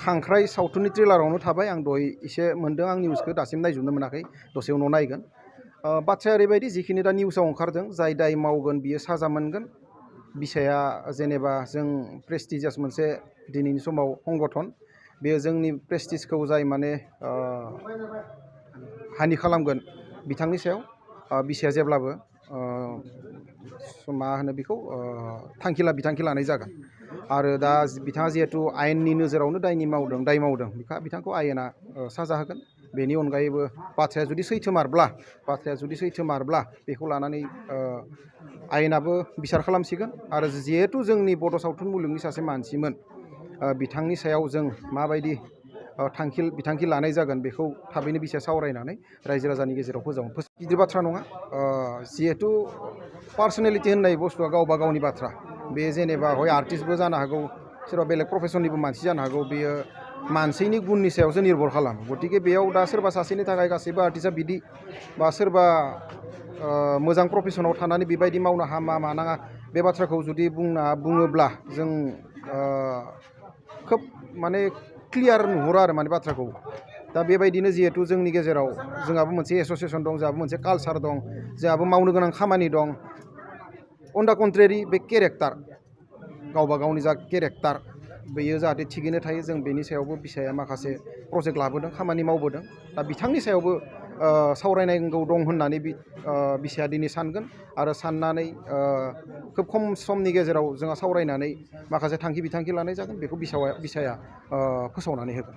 खांख्राय सावथुननि ट्रेलारावनो थाबाय आं दहाय एसे मोन्दों आं निउसखौ दासिम नायजोबनो मोनाखै दसे उनाव नायगोन बाथ्राया ओरैबायदि जिखिनि दा निउसाव ओंखारदों जाय दाय मावगोन बियो साजा मोनगोन बिसाया जेनेबा जों प्रेस्टिजियास मोनसे दिनैनि समाव संगठन बेयो जोंनि प्रेस्टिजखौ जाय माने हानि खालामगोन बिथांनि सायाव बिसाया जेब्लाबो मा होनो बेखौ बिथांखि लानाय जागोन आरो दा बिथाङा जिहेतु आयेननि नोजोरावनो दाय मावदों बिथांखौ आयेना साजा होगोन बेनि अनगायैबो बाथ्राया जुदि सैथोमारब्ला बेखौ लानानै आयेनाबो बिसार खालामसिगोन आरो जिहेतु जोंनि बड' सावथुन मुलुगनि सासे मानसिमोन बिथांनि सायाव जों माबायदि बिथांखि लानाय जागोन बेखौ थाबैनो बिसाया सावरायनानै रायजो राजानि गेजेराव फोजावनो गिदिर बाथ्रा नङा जिहेतु पार्सनेलिटि होननाय बुस्थुआ गावबा गावनि बाथ्रा बे जेनेबा हय आर्टिस्टबो जानो हागौ सोरबा बेलेग प्रफेसननिबो मानसि जानो हागौ बेयो मानसिनि गुननि सायावसो निर्भर खालामो गतिके बेयाव दा सोरबा सासेनि थाखाय गासैबो आर्टिस्टआ बिदि बा सोरबा मोजां प्रफेसनाव थानानै बेबायदि मावनो हामा मानाङा बे बाथ्राखौ जुदि बुङोब्ला जों खोब माने क्लियार नुहुरो आरो माने बाथ्राखौ दा बेबायदिनो जिहेतु जोंनि गेजेराव जोंहाबो मोनसे एस'सियेसन दं जोंहाबो मोनसे कालसार दं जोंहाबो मावनो गोनां खामानि दं अन दा कन्ट्रेरि बे केरेक्टार गावबा गावनि जा केरेक्टार बेयो जाहाथे थिगैनो थायो जों बेनि सायावबो बिसाया माखासे प्रजेक्ट लाबोदों खामानि मावबोदों दा बिथांनि सायावबो सावरायनांगौ दं होननानै बिसाया दिनै सानगोन आरो साननानै खोब खम समनि गेजेराव जोंहा सावरायनानै माखासे बिथांखि लानाय जागोन बेखौ बिसाया फोसावनानै होगोन।